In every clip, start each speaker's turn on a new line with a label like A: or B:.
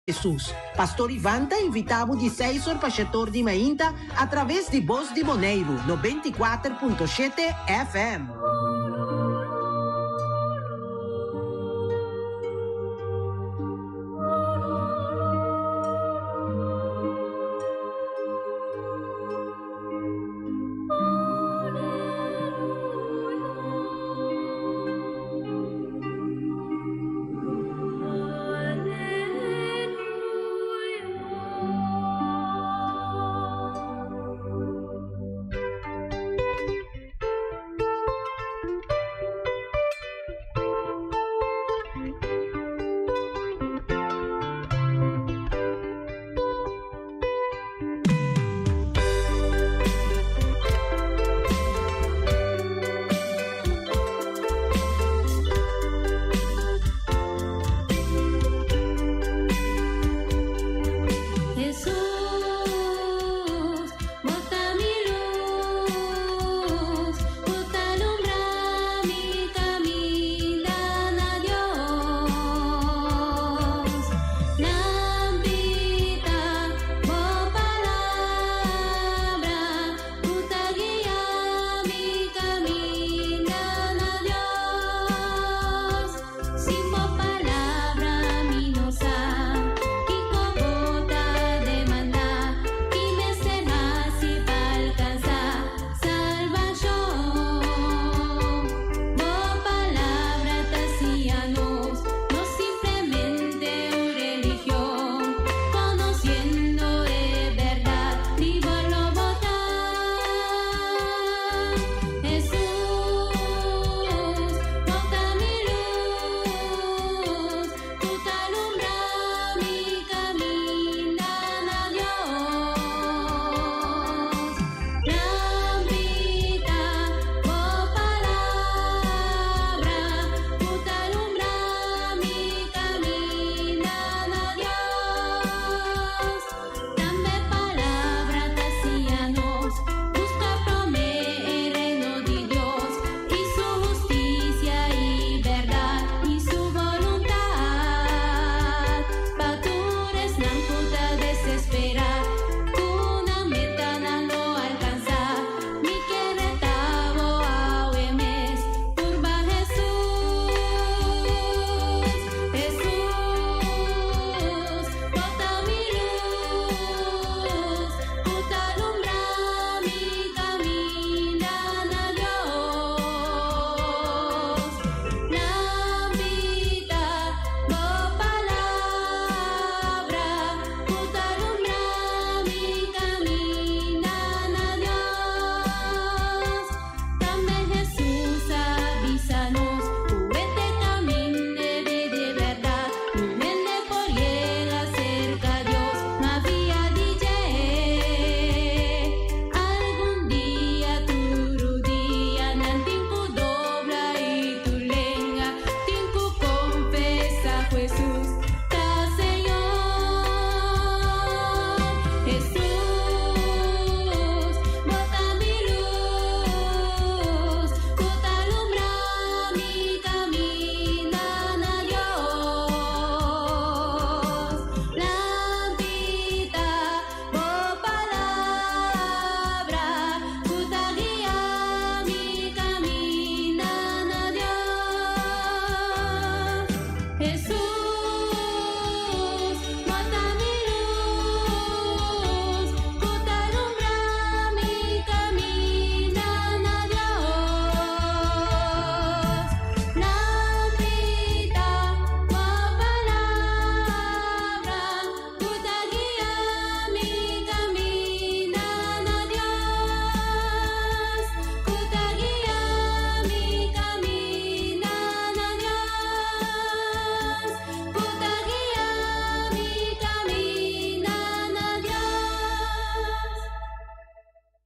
A: Hesus. Pastor Ivan ta invitá bo di seis or pa shetor di mainta a traves di Bos di Boneiru 94.7 FM.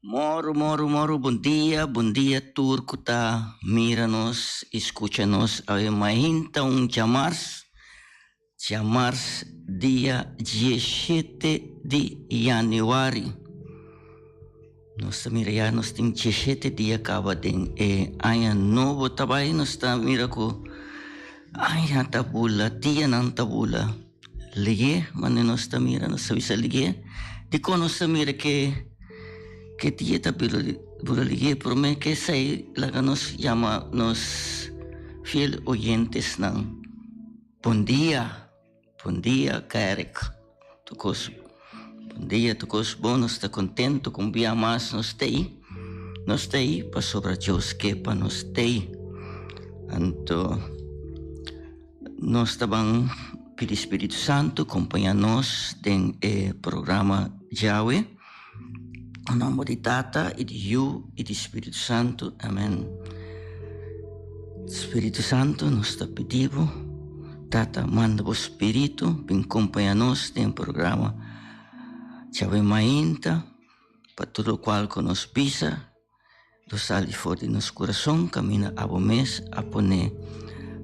B: Moro, moro, moro, bon dia, bon dia tur ku ta mira nos i skucha nos awe mainta un djamars, djamars dia dieshete di yanüari. Nos ta mira ya nos tin dieshete dia kaba den e aña nobo ta bai, nos ta mira ku aña ta bula, dianan ta bula. Ligé, manera nos ta mira, nos ta bisa ligé. Dikon nos ta mira ke ke dia ta bira ligé? Promé ke esei laga nos yama nos fiel oyentesnan. Bon dia, bon dia Kerick, tur kos bon dia, tur kos bon, nos ta kontentu ku un bia mas nos ta ei, nos ta ei pasobra Dios ke pa nos ta ei. Anto. Nos ta ban pidi Spiritu Santu kompañá nos den e programa djawe. Na nomber di Tata i di Yu i di Spiritu Santu. Amen. Spiritu Santu, nos ta pidi bo, Tata, manda bo Spiritu bin kompañá nos den e programa djawe mainta, pa tur lokual ku nos bisa. Lo sali for di nos kurason kaminda abo mes a pone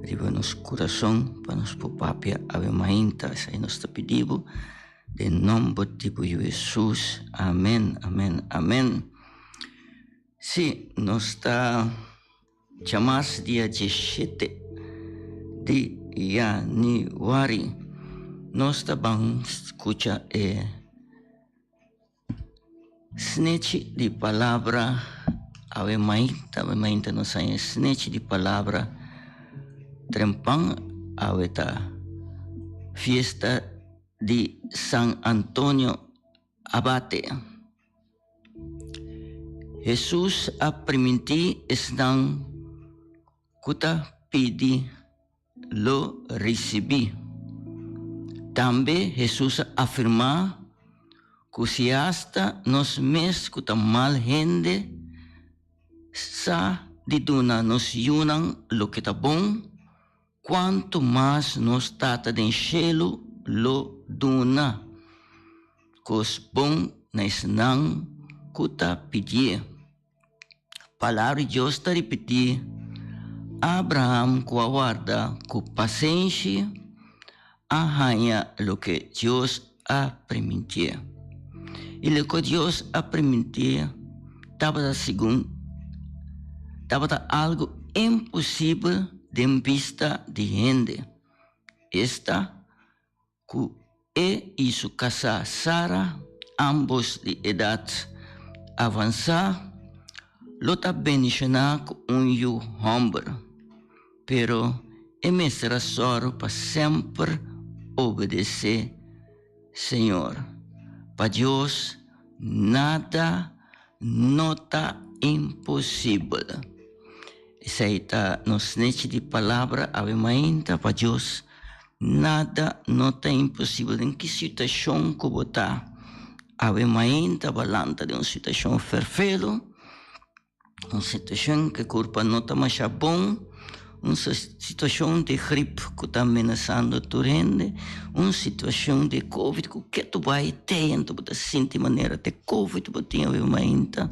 B: riba nos kurason pa nos por papia awe mainta. Esei nos ta pidi bo den nomber di bo Yu Hesus. Amen, amen, amen. Si, nos ta djamas dia dieshete di yanüari. Nos ta ban skucha e. Snechi di palabra awe mainta, awe mainta nos haña snechi di palabra trempan awe ta fiesta di San Antonio Abate. Hesus a primintí esnan ku ta pidi. Lo risibí. Tambe Hesus a afirmá ku si asta nos mes ku ta mal hende sa di duna nos yunan loke ta bon, kuantu mas nos Tata den shelu lo duna kos bon na esnan ku ta pidié. Palabra di Dios ta ripití, Abraham ku a warda ku pasenshi a haña loke Dios a primintié. I loke Dios a primintié tabata segun tabata algu imposibel den bista di hende, esta, Ku e i su kasá Sara, ámbos di edat avansá, lo ta bendishoná ku un yu hòmber. Pero e mester a sòru pa semper obedesé Señor. Pa Dios nada no ta imposibel. Esei ta nos nechi di palabra awe mainta pa Dios. Nada no ta imposibel. Den ki situashon ku bo ta awe mainta, bo a lanta den un situashon ferfelu, un situashon ku e kurpa no ta masha bon, un situashon di grip ku ta amenasando tur hende, un situashon di covid ku ketu bai te anto bo ta sinti manera te covid bo tin awe mainta.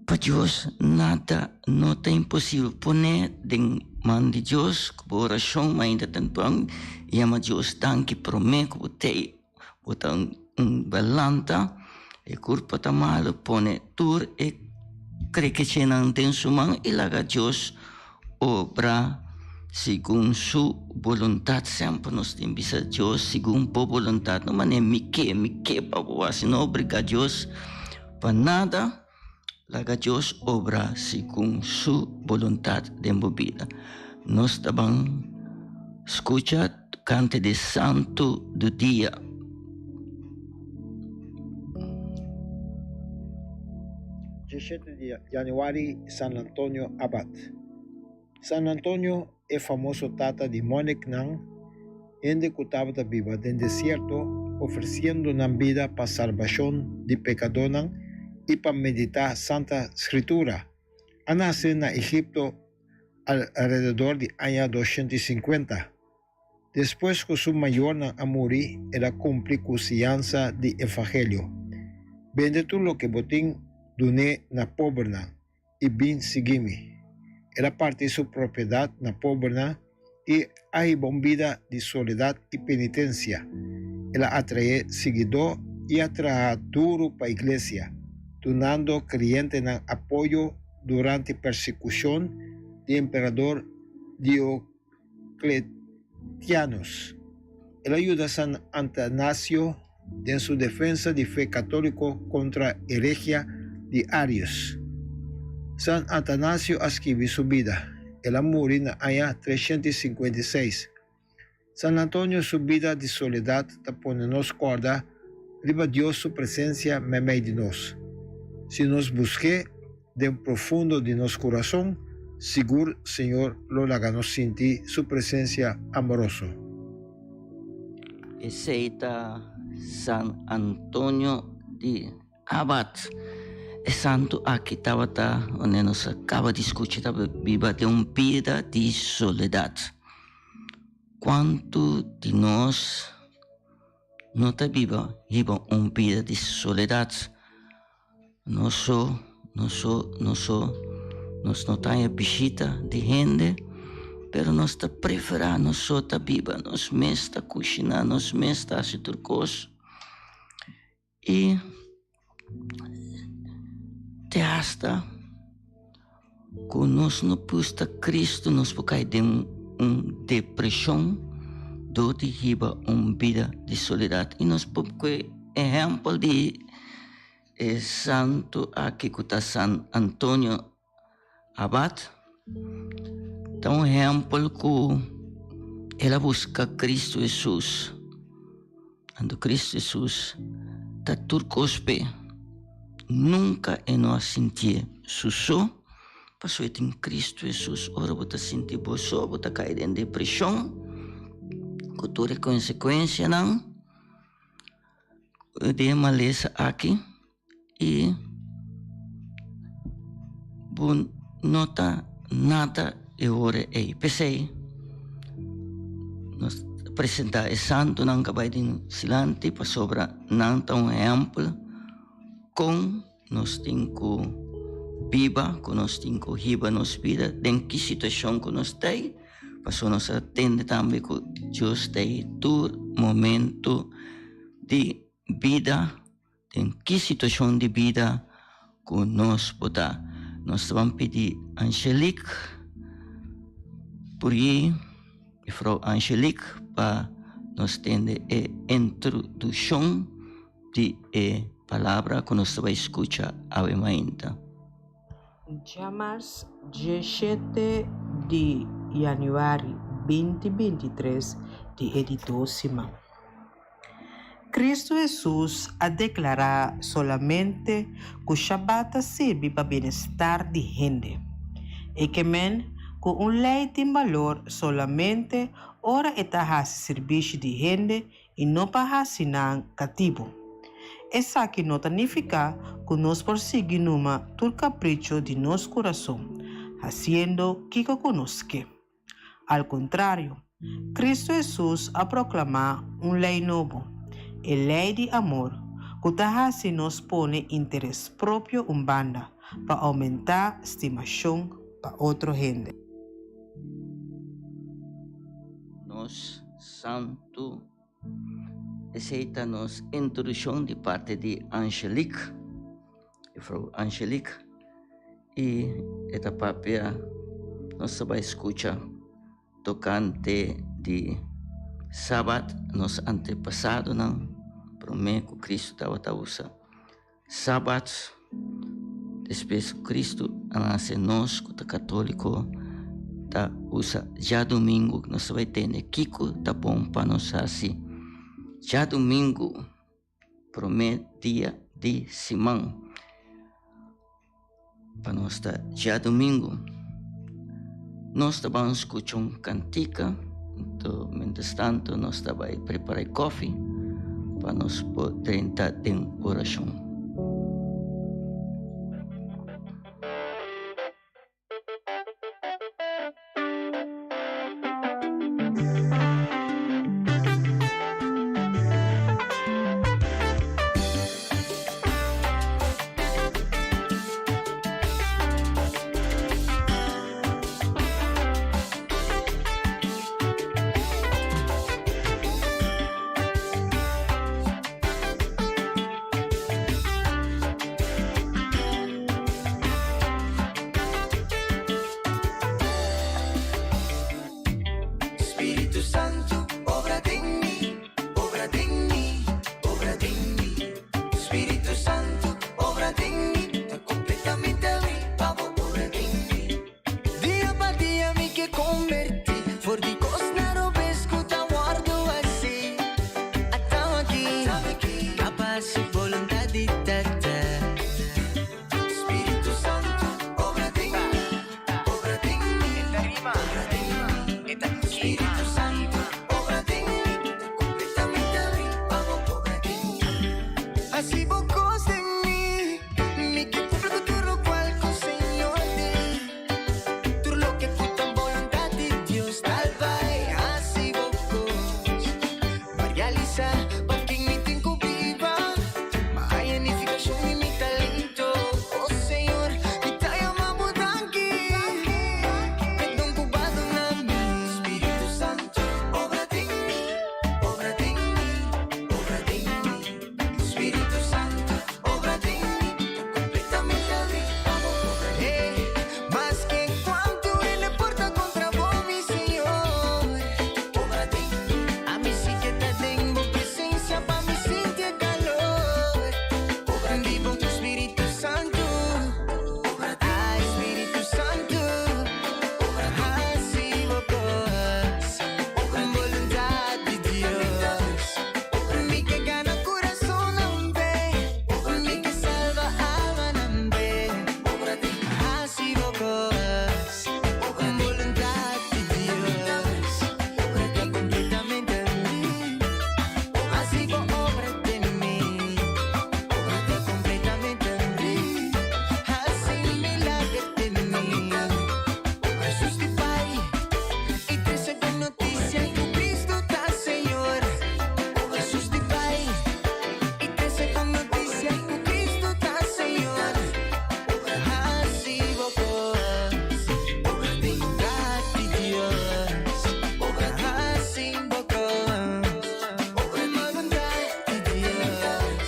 B: Pa Dios nada no ta imposibel. Pone den man di Dios ku bo orashon mainta tempran yama Dios danki prome ku bo tei bo ta un balanta e kurpa ta malu pone tur e krekechenan den su man i laga Dios obra segun su boluntat. Semper nos tin bisa Dios segun bo boluntat no manera mi ke mi ke pa bo hasi no obriga Dios. Pa nada, laga Dios obra segun su boluntat den bo bida. Nos ta ban skucha tokante di Santu du Dia.
C: Dieshete di januari San Antonio Abad. San Antonio, e famoso tata di mòniknan, hende ku tabata biba den desierto, ofresiendo nan bida pa salbashon di pekadónan i pa meditá Santa Skritura, a nase na Egipto alrededor di aña 250. Despues ku su mayornan a muri, el a kumpli ku siñansa di evangelio, Bende tur loke bo tin, dun'é na pobernan, i bin sigui mi. El a parti su propiedat na pobernan i a hiba un bida di soledat i penitensia. El a atraé siguidó i a traha duru pa iglesia, dunando kreyentenan apoyo durante persekushon di emperador Diokletianus. El a yuda San Atanasio den su defensa di fe katóliko kontra heregia di Arius. San Atanasio a skibi su bida. El a muri na aña 356. San Antonio su bida di soledat ta pone nos kòrda riba Dios su presensia meimei di nos. Si nos busk'é den profundo di nos kurason, sigur Señor lo laga nos sinti su presensia amoroso.
B: Esei ta San Antonio di Abad. E santu aki tabata, wanneer nos a kaba di skucha, tabata biba den un bida di soledat. Kuantu di nos no ta biba hiba un bida di soledat? Nos so, nos so, nos so, nos no ta haña bishita di hende, pero nos ta preferá nos so ta biba, nos mes ta kushiná, nos mes ta hasi tur kos. I te hasta ku nos no pusta Kristu nos por kai den un depreshon dor di hiba un bida di soledat. I nos por kue ehèmpel di e santu aki ku ta San Antonio Abad ta un ehèmpel ku el a buska Kristu Hesus. Anto Kristu Hesus ta tur kos p'e. Nunka e no a sintié su so, pasobra e tin Kristu Hesus. Ora bo ta sinti bo so, bo ta kai den depreshon ku tur e konsekuensianan di e malesa aki. I bo no ta nada e ora ei. P'esei nos ta presentá e santunan ku a bai den silanti pasobra nan ta un ehèmpel kon nos tin ku biba, kon nos tin ku hiba nos bida, den ki situashon ku nos ta ei, pasobra nos a tende tambe ku Dios ta ei tur momento di bida. Den ki situashon di bida ku nos por ta? Nos ta ban pidi Angelique Purier, mevrouw Angelique, pa nos tende e introdushon di e palabra ku nos ta bai skucha awe mainta.
A: Djamars 17 di yanüari 2023 di e di dos siman. Kristu Hesus a deklará solamente ku Shabat ta sirbi pa bienestar di hende. E ke men ku un lei tin balor solamente ora e ta hasi sirbishi di hende i no pa hasi nan katibu. Esaki no ta nifiká ku nos por sigui numa tur kapricho di nos kurason, hasiendo kiko ku nos ke. Al kontrario, Kristu Hesus a proklamá un lei nobo, e lei di amor, ku ta hasi nos pone interes propio un banda pa oumentá stimashon pa otro hende.
B: Nos Santu. Esei ta nos introduccion di parti di Angelique, juffrouw Angelique, y e ta papia, nos ta bai scucha tocante di Sabat, nos antepasadonan prome cu Cristo tabata usa Sabat, despues ku Kristu a nase nos ku ta katoliko ta usa djadumingu. Nos ta bai tende kiko ta bon pa nos hasi djadumingu, prome dia di siman. Pa nos ta djadumingu. Nos ta ban skucha un kantika, anto mientras tanto nos ta bai prepara e kofi pa nos por drenta den orashon.
D: Hasi bo kos den mi Mi ke kumpli ku tur lokual ku Señor di Tur loke ku ta boluntat di Dios Tal bai hasi bo kos Pa realisa pa ken mi tin ku biba Ma haya nifikashon di mi talento Oh Señor mi ta yama bo danki P'e don ku bo a duna mi Spiritu Santu obra den mi Obra den mi Obra den mi Spiritu Santu obra den mi Ta completamente abri pa bo obra den mi Maske cuantu hende por ta contra bo mi Señor Obra den mi Ami si ke ta den bo presencia pa mi sinti e calor Obra di bo Spiritu Santu Obra den mi Spiritu Santu Obra Hasi bo cos Voluntad di Dios Mi ke gana corazonnan be Mi ke salba almanan be Hasi bo cos Voluntad di Dios Ta completamente mi Hasi bo obra den mi Ta completamente mi Hasi milager den mi Jesus di bai I trese bon noticia ku Cristo ta Señor Jesus di bai I trese bon noticia ku Cristo ta Señor Hasi bo kos Voluntad di Dios Hasi bo kos Voluntad di Dios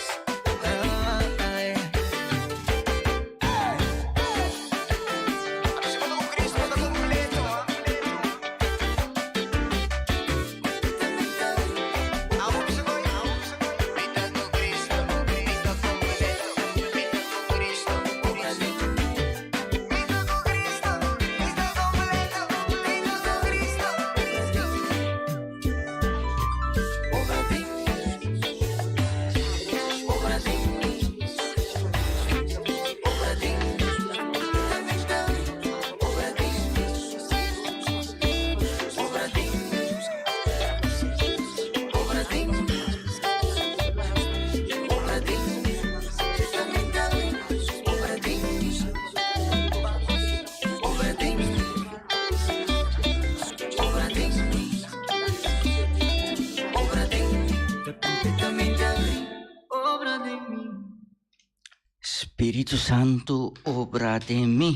B: Spiritu Santu obra den mi.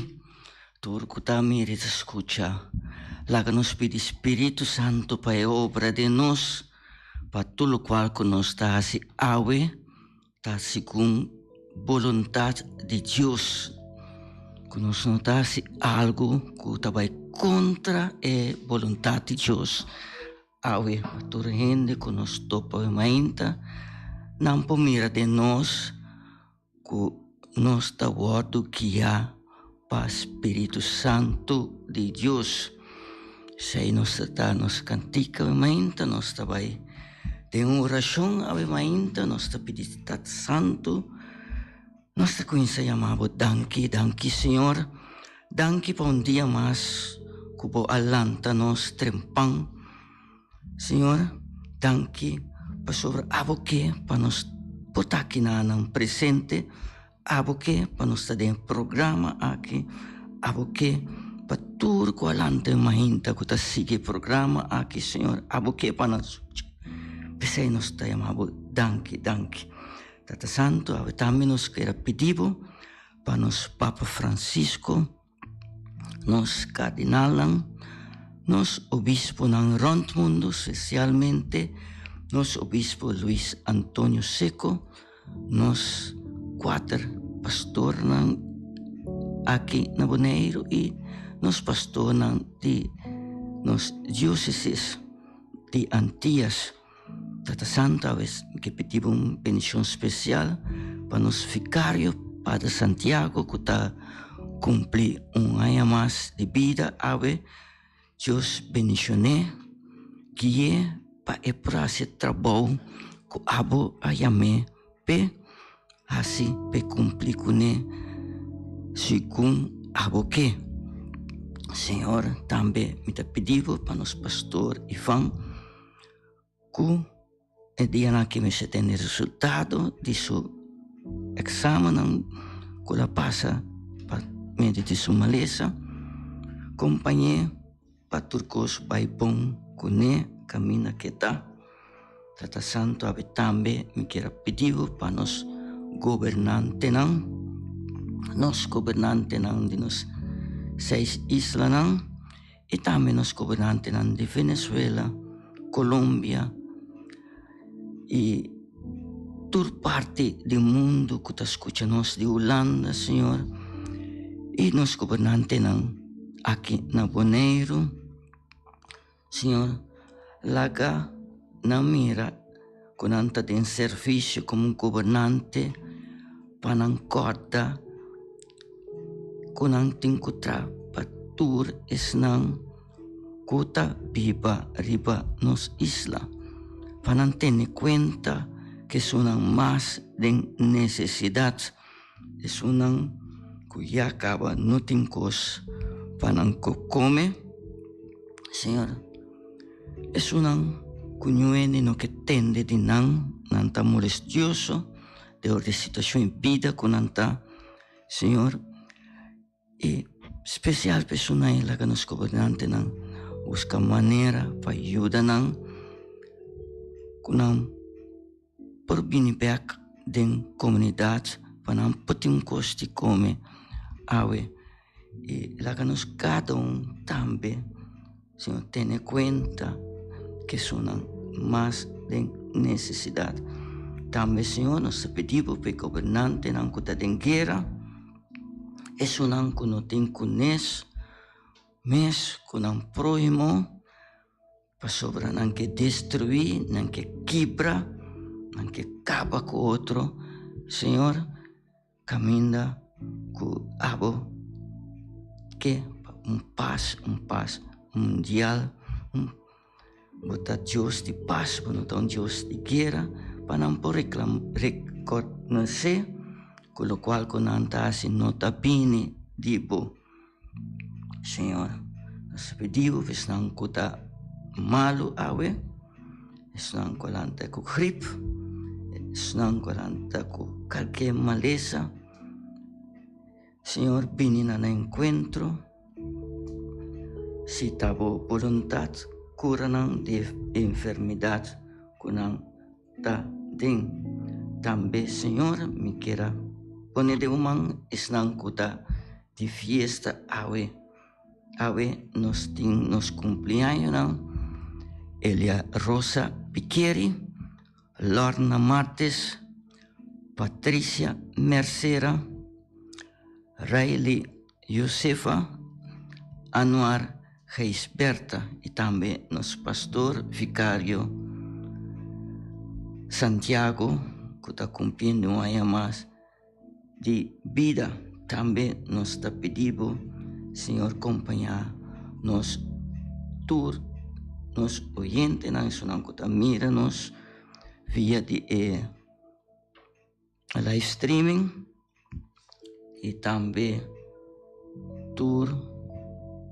B: Tur ku ta mira i ta skucha, laga nos pidi Spiritu Santu pa e obra den nos, pa tur lokual ku nos ta hasi awe ta segun boluntat di Dios, ku nos no ta hasi algu ku ta bai kontra e boluntat di Dios. Awe pa tur hende ku nos topa awe mainta, nan por mira den nos ku nos ta wòrdu guiá pa Spiritu Santu di Dios. Esei nos ta ta nos kantika awe mainta, nos ta bai den un orashon awe mainta, nos ta pidi Tata Santu, nos ta kuminsá yama bo danki, danki Señor. Danki pa un dia mas ku bo a lanta nos trempan. Señor, danki pasobra abo ke pa nos por ta aki nanan presente, abo ke pa nos ta den e programa aki, abo ke pa tur ku a lanta e mainta ku ta sigui e programa aki, Señor, abo ke pa nan sucha. P'esei nos ta yama bo danki, danki. Tata Santu, awe tambe nos kere pidi bo. Pa nos Papa Francisco, nos kardinalnan, nos obisponan rònt mundu, spesialmente nos obispo Luis Antonio Seco, nos kuater pastornan aki na Boneiru i nos pastornan di nos diósesis di Antias. Tata Santu awes mi ke pidi bo un bendishon spesial pa nos vikario Pader Santiago ku ta kumpli un aña mas di bida awe. Dios bendishon'é, gui'é pa e por hasi e trabou ku abo a yam'é p'e hasi p'e kumpli kuné segun abo ke. Señor tambe mi ta pidi bo pa nos pastor Ivan. Ku e dianan aki mester tene resultado di su eksamennan ku el a pasa pa medio di su malesa. Kompañ'é pa tur kos bai bon kuné kaminda ke ta. Tata Santu awe tambe mi kier a pidi bo pa nos gobernantenan, nos gobernantenan di nos seis islanan i tambe nos gobernantenan di Venezuela, Colombia i tur parti di mundu ku ta skucha nos di Hulanda, Señor, i nos gobernantenan aki na Boneiru. Señor, laga nan mira ku nan ta den servisio komo un gobernante pa nan kòrda ku nan tin ku traha pa tur esnan ku ta biba riba nos isla, pa nan tene kuenta ku esunnan mas den nesesidat, esunnan ku ya kaba no tin kos pa nan kome. Señor, esunnan ku ñuende no ke tende di nan, nan ta molestioso dor di situacion y bida ku nan ta, Señor, y special pa esunnan ei laga nos gobernantenan busca manera pa yuda nan ku nan por bini bek den komunidat pa nan por tin un kos di kome awe i laga nos kada un tambe Señor tene kuenta ku esunnan mas den nesesidat. Tambe Señor nos ta pidi bo pa e gobernantenan ku ta den guera, esunnan ku no tin kunes mes ku nan próhimo. Pasobra nan ke destruí, nan ke kibra, nan ke kaba ku otro. Señor, kaminda ku abo ke pa un pas, un pas mundial. Bo ta Dios di pas, bo no ta un Dios di guera, pa nan por rekonosé ku lokual ku nan ta hasi no ta bini di bo. Señor, nos ta pidi bo pa esnan ku ta malu awe, esnan ku a lanta ku grip, esnan ku a lanta ku kalke malesa. Señor, bini na nan enkuentro. Si ta bo boluntat, kura nan di e enfermidat ku nan ta den. Tambe, Señor, mi kier a pone den bo man esnan ku ta di fiesta awe. Awe nos tin nos kumpliañonan, Elia Rosa Piqueri, Lorna Martes, Patricia Mercera, Raily Josefa, Anuar Gijsbertha y tambe nos pastor vicario Santiago cu ta cumpliendo un aña mas di bida. Tambe nos ta pidi bo Señor compaña nos tur nos oyentenan esunnan cu ta mira nos via di e live streaming y tambe tur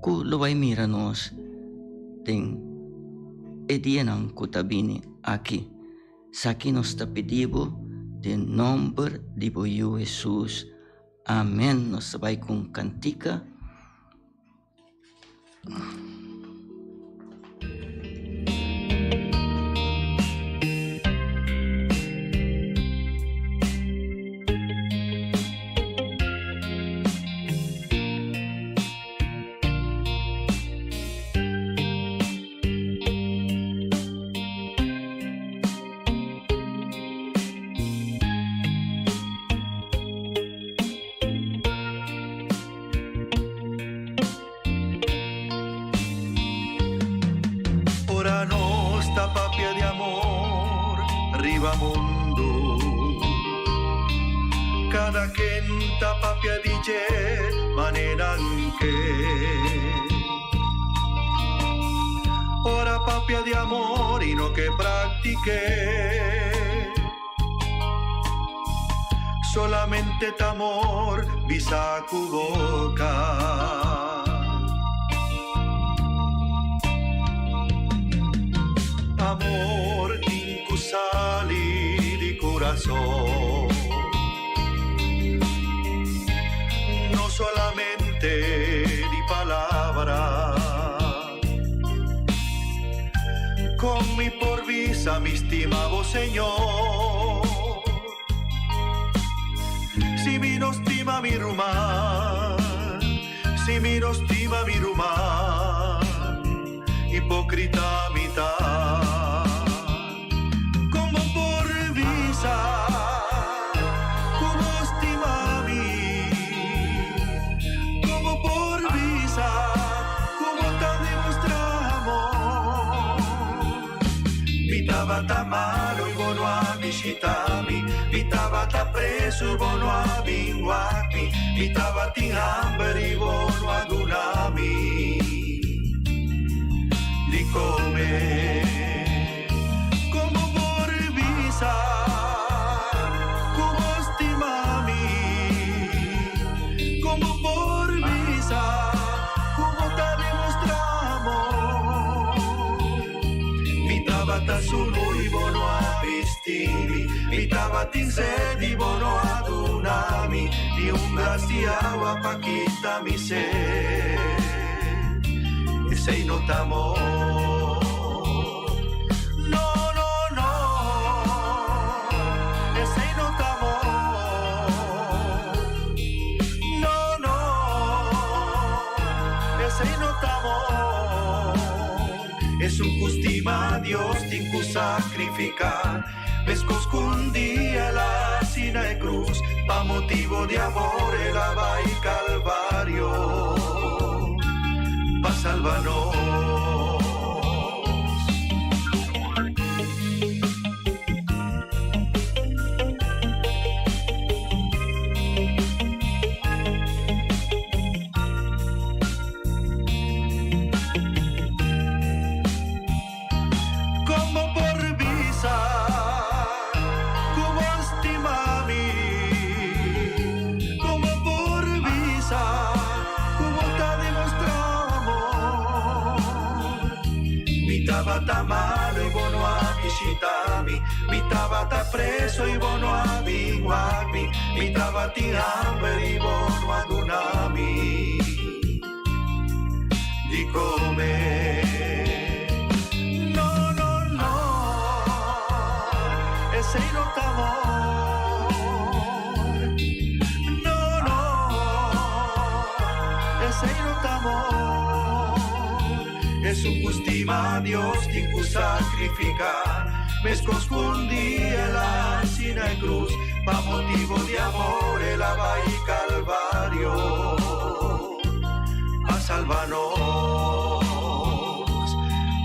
B: cu lo bay mira nos den e dianan cu ta bini aki. Esaki nos ta pidi bo den nomber di bo Yu Hesus. Amen. Nos ta bay cu un cantica.
E: Ora nos ta papia di amor riba mundu, Kada ken ta papia di dje manera nan ke. Ora papia di amor i no ke praktik'é. Solamente t'amor bisa ku boka. Amor tin ku sali di kurason. Señor. Si mi no stima mi ruman, si mi no stima mi ruman, hipócrita mi ta. Kon bo por bisa ku bo stima mi? Kon bo por bisa ku bo ta demostrá amor? Mi tabata malu i bo no a bishitá mi, mi tabata presu i bo no a bin wak mi, mi tabatin hamber i bo no a duna mi di kome. Kon bo por bisa ku bo stima mi? Kon bo por bisa ku bo ta demostrá amor? Mi tabata sunu i bo no a bisti mi, mi tabatin sed i bo no a duna mi ni un glas di awa pa kita mi sed. Esei no ta amor. No, no, no, esei no ta amor. No, no, esei no ta amor. Esun ku stima Dios tin ku sakrifiká, meskos ku un dia el a hasi na e krus, pa motibu di amor el a bai Kalvario pa salba nos. Kon bo por bisa ku bo stima mi? Kon bo por bisa ku bo ta demostrá amor? Mi tabata malu i bo no a bishitá mi, mi tabata preso i bo no a bin wak mi, mi tabatin hamber i bo no a duna mi di come. No, no, no, esei no ta amor. No, no, esei no ta amor. Esun ku stima Dios tin ku sakrifiká, meskos ku un dia el a hasi na e krus, pa motibu di amor el a bai Kalvario. Pa salba nos,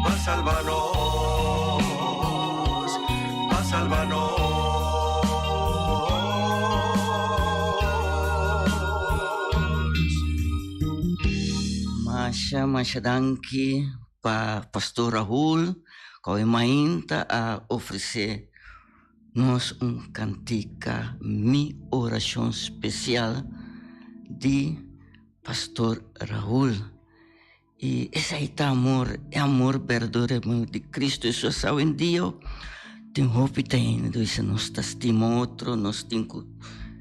E: pa salba nos, pa salba nos.
B: Masha masha danki pa Pastor Rahul ku awe mainta a ofresé nos un kantika Mi Orashon Spesial di Pastor Raul. I esei ta amor, e amor berdadero di Cristo Hesus. Awendia tin hopi ta hende ta bisa nos ta stima otro, nos tin ku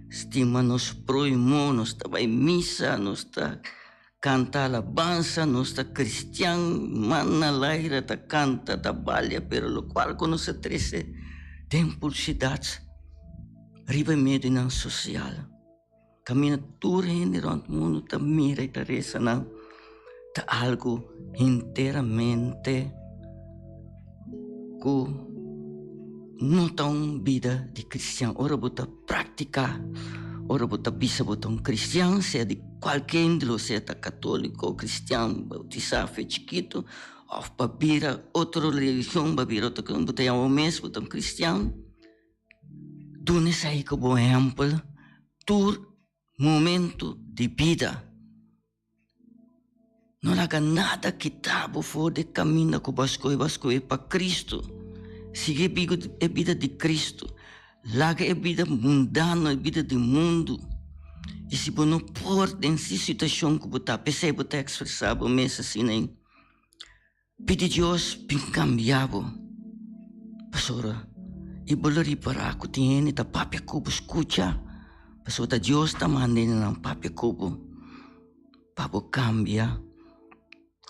B: stima nos prohimo, nos ta bai misa, nos ta kanta alabansa, nos ta cristian, man na laira ta kanta, ta balia, pero lokual ku nos a trese den pulsidat riba e medionan sosial. Kaminda tur hende rònt mundu ta mira i ta resa nan ta algu hinteramente ku no ta un bida di kristian. Ora bo ta praktiká, ora bo ta bisa bo ta un kristian, sea di kualke índole, sea ta katóliko, kristian, boutisá fe chikitu òf pa bira otro religion, pa bira otro bo ta yama bo mes bo ta un kristian. Duna esei komo ehèmpel tur momentu di bida. No laga nada kita bo for di e kaminda ku bo a skohe, bo a skohe pa Kristu. Sigui e bida di Kristu. Laga e bida mundano, e bida di mundu. I si bo no por den si situashon ku bo ta, p'esei bo ta ekspresá bo mes asina ei. Pidi Dios bin kambia bo, pasobra i bo lo ripará ku tin hende ta papia ku bo, skucha, pasobra ta Dios ta manda hendenan papia ku bo pa bo kambia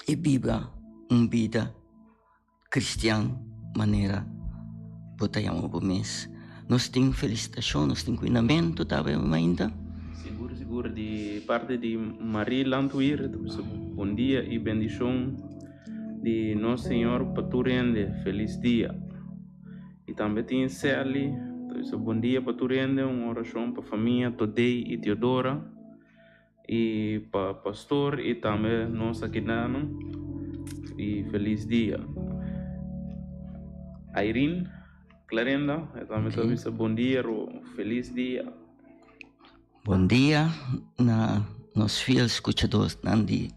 B: i biba un bida kristian manera. bo ta yama bo mes. Nos tin felicitacion, nos tin cuindamento tambe mainta.
F: Sigur sigur di parti di Marie Landweer ta bisa bon dia y bendicion di nos Señor pa tur hende feliz dia y tambe tin Sally ta bisa bon dia pa tur hende un oracion pa famia Todey y Teodora. Y pa pastor y tambe nos akinan y feliz dia. Irene Clarenda e tambe ta bisa bon dia ro feliz dia.
B: Bon dia na nos fiel scuchadosnan di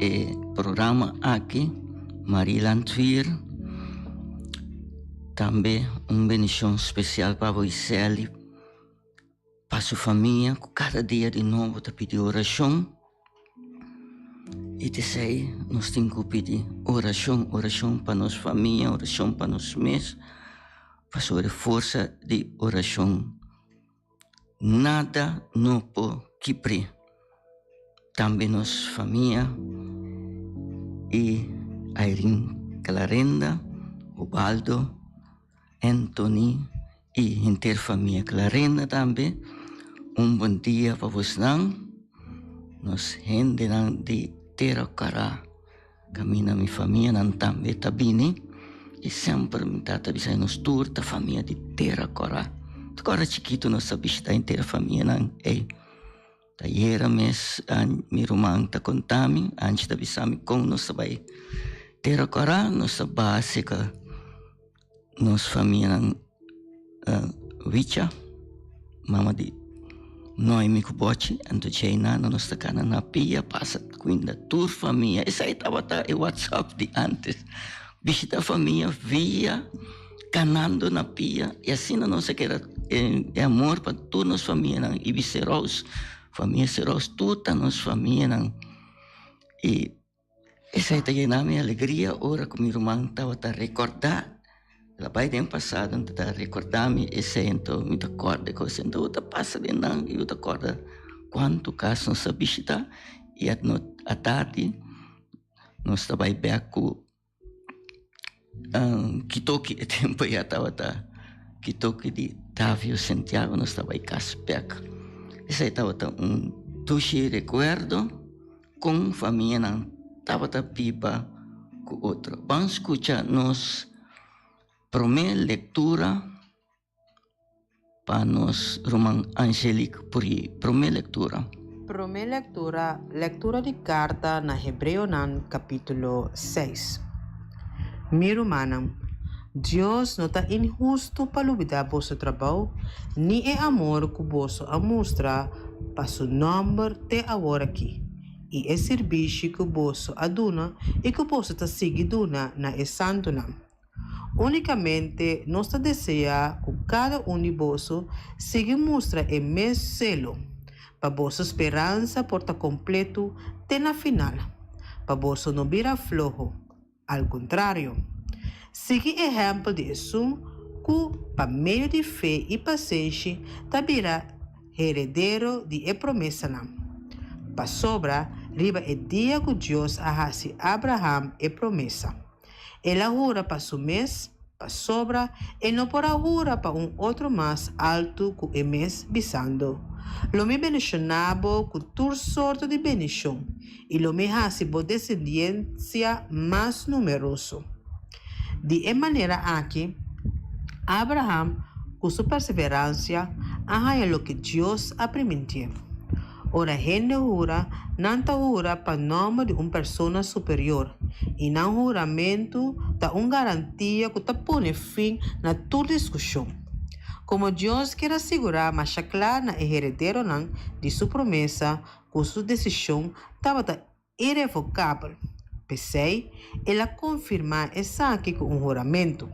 B: e programa aki, Marie Landweer. Tambe un bendicion special pa bo y Sally. Pa su famia ku kada dia di nobo ta pidi orashon. I t'esei nos tin ku pidi orashon, orashon pa nos famia, orashon pa nos mes, pasobra e forsa di orashon nada no por kipri. Tambe nos famia i Irene Clarenda, Ubaldo, Anthony y henter famia Clarenda tambe un bon dia pa bosnan nos hendenan di Tera Kara kaminda mi famianan tambe ta bini y semper mi tata bisa nos tur ta famia di Tera Kara ta ora chikito nos ta bishita henter famianan ey Ayera mes mi ruman ta konta mi, Anchi ta bisa mi kon nos ta bai Tera Kòrá, nos ta baha seka nos famianan Wicha, mama di Noemi ku Bochi, anto djei nana nos ta kana na pia pasa kuinda tur famia. Esei tabata e whatsapp di antes, bishita famia via Kanando na pia y asina nos a keda e amor pa tur nos famianan y Viceroos, famia Ceroos tur ta nos famianan y esai ta yena mi alegria ora cu mi ruman tabata recorda el a bay den pasado anto ta recorda mi esei anto mi ta corda e cos anto bo ta pasa den nan y bo ta corda cuanto cas nos a bishita y atardi nos ta bay bek cu Kitoki e tempo ya tabata kitoki di Tavio Santiago nos ta bai kas bek. Esei tabata un dushi rekuerdo kon famianan tabata biba ku otro. Ban skucha nos prome lektura. Pa nos ruman Angelique por e promé lektura.
A: Promé lektura, Lektura di karta na Hebreonan kapítulo seis. Mi rumannan, Dios no ta inhustu pa lubidá boso trabou ni e amor ku boso a mustra pa su nòmber te aworakí, i e sirbishi ku boso a duna i ku boso ta sigui duna na e santunan. Únikamente nos ta deseá ku kada un di boso sigui mustra e mes selo, pa boso speransa por ta kompletu te na final, pa boso no bira floho. Al kontrario, sigui ehèmpel di esun ku, pa medio di fe i pasenshi, ta bira heredero di e promesanan. Pasobra riba e dia ku Dios a hasi Abraham e promesa, El a hura pa su mes, pasobra e no por a hura pa un otro mas altu ku e mes, bisando, Lo mi bendishoná bo ku tur sorto di bendishon, i lo mi hasi bo desendiensia mas numeroso. Di e manera aki, Abraham ku su perseveransia a haña loke Dios a primintié. Ora hende hura, nan ta hura pa nòmber di un persona superior, i nan huramentu ta un garantia ku ta pone fin na tur diskushon. Komo Dios kier a sigurá masha kla na e herederonan di su promesa ku su desishon tabata irevokabel. P'esei, el a konfirmá esaki ku un huramentu.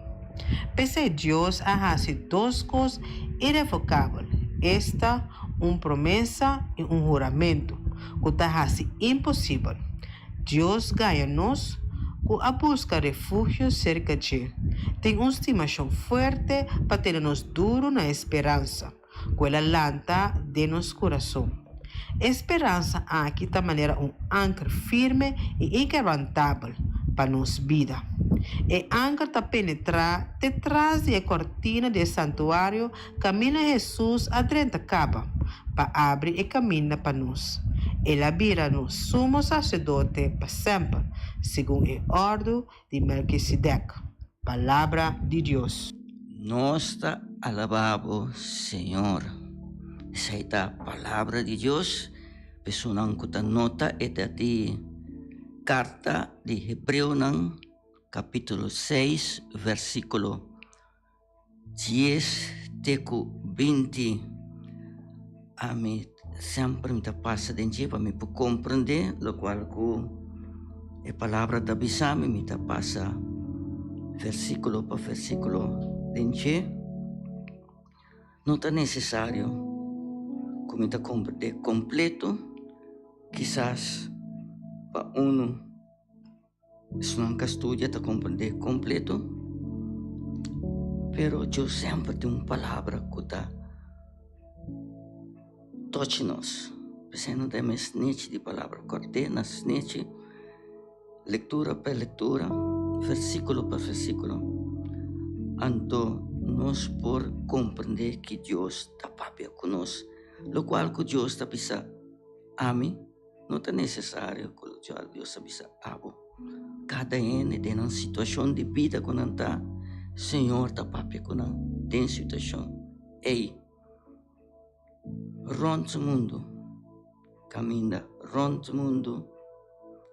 A: P'esei Dios a hasi dos kos irevokabel, esta, un promesa i un huramentu, ku ta hasi imposibel Dios gaña nos ku a buska refugio serka dje. Tin un stimashon fuerte pa tene nos duru na e speransa. ku el a lanta den nos kurason. E speransa aki ta manera un anker firme i inkebrantabel pa nos bida. E anker ta penetrá te tras di e kòrtina di e santuario kaminda Hesus a drenta kaba, pa abri e kaminda pa nos. El a bira nos Sumo Saserdote pa semper, segun e òrdu di Melkisedek. Palabra di Dios.
B: Nos ta alabá bo, Señor. Esei ta Palabra di Dios. Esunnan ku ta nota e ta di Karta di Hebreonan kapítulo seis versíkulo dies te ku binti. Ami semper mi ta pasa den dje pa mi por komprendé lokual ku e palabra ta bisa mi. Mi ta pasa versíkulo pa versíkulo den dje. No ta nesesario ku mi ta komprendé kompleto, kisas pa unu esnan ku a studia ta komprendé kompleto, pero Dios semper tin un palabra ku ta tochi nos. P'esei no ta e mes snechi di palabra, kòrt'é na snechi. Lektura pa lektura, versíkulo pa versíkulo, anto nos por komprendé ki Dios ta papia ku nos. Lokual ku Dios ta bisa ami no ta nesesario ku lokual Dios ta bisa abo. Kada hende den nan situashon di bida ku nan ta, Señor ta papia ku nan den situashon ei. Rònt mundu kaminda rònt mundu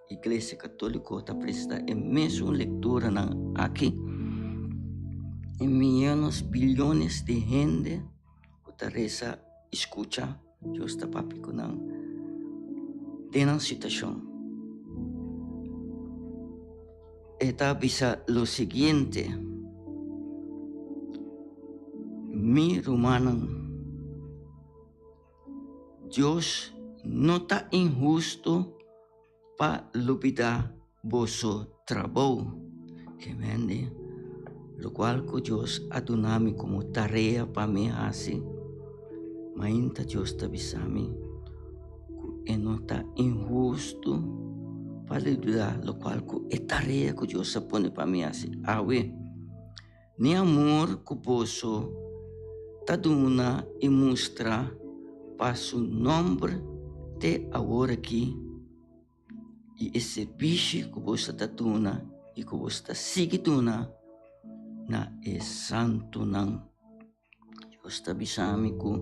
B: Iglesia Katóliko ta presta e mesun lekturanan aki. E miónes, biliones di hende ku ta resa i skucha Dios ta papia ku nan den nan situashon. E ta bisa lo siguiente, Mi rumannan, Dios no ta inhusto pa lubidá boso trabou. Kemende, lokual ku Dios a duna mi komo tarea pa mi hasi, mainta Dios ta bisa mi ku e no ta inhusto pa lubidá lokual ku e tarea ku Dios a pone pa mi hasi awe. Ni amor ku boso ta duna i mustra pa su nòmber te awor aki, i e sirbishi ku boso ta duna i ku boso ta sigui duna na e santunan. Dios ta bisa mi ku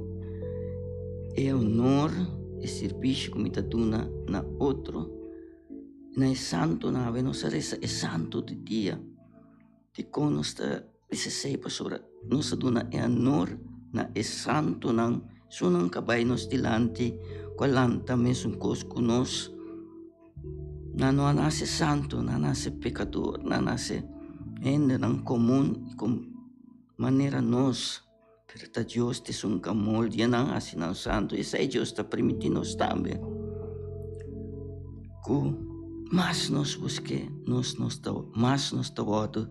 B: e honor, e sirbishi ku mi ta duna na otro, na e santunan, awe nos a resa e santu di dia. Dikon nos ta bisa esei? Pasobra nos ta duna e honor na e santunan, esunnan ku a bai nos dilanti, ku a lanta mesun kos ku nos. Nan no a nase santu, nan a nase pekador, nan a nase hendenan komun i ku manera nos. Pero ta Dios ta esun ku a moldia nan, hasi nan santu. Esei Dios ta permití nos tambe ku mas nos busk'é, nos nos ta mas nos ta wòrdu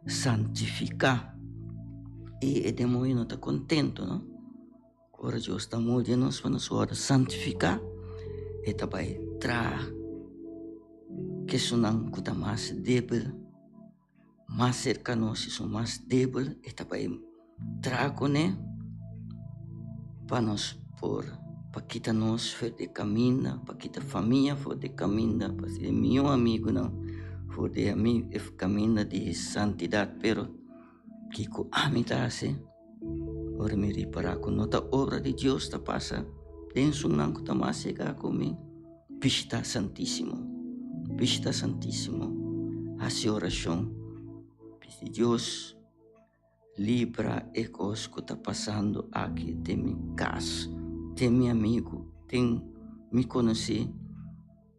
B: santifiká. I e demoño no ta kontentu, no. Ora Dios ta moldia nos pa nos wòrdu santifiká, e ta bai traha ku esunnan ku ta mas débil, mas serka nos, esun mas débil, e ta bai traha kuné pa nos por, pa kita nos for di e kaminda, pa kita famia for di e kaminda, pa kita mihó amigunan for di e kaminda di santidat. Pero kiko ami ta hasi? Ora mi ripará ku no ta obra di Dios ta pasa den esunnan ku ta mas yegá ku mi, bishitá Santísimo, bishitá Santísimo, hasi orashon, pidi Dios libra e kos ku ta pasando aki den mi kas, den mi amigu, den mi konosí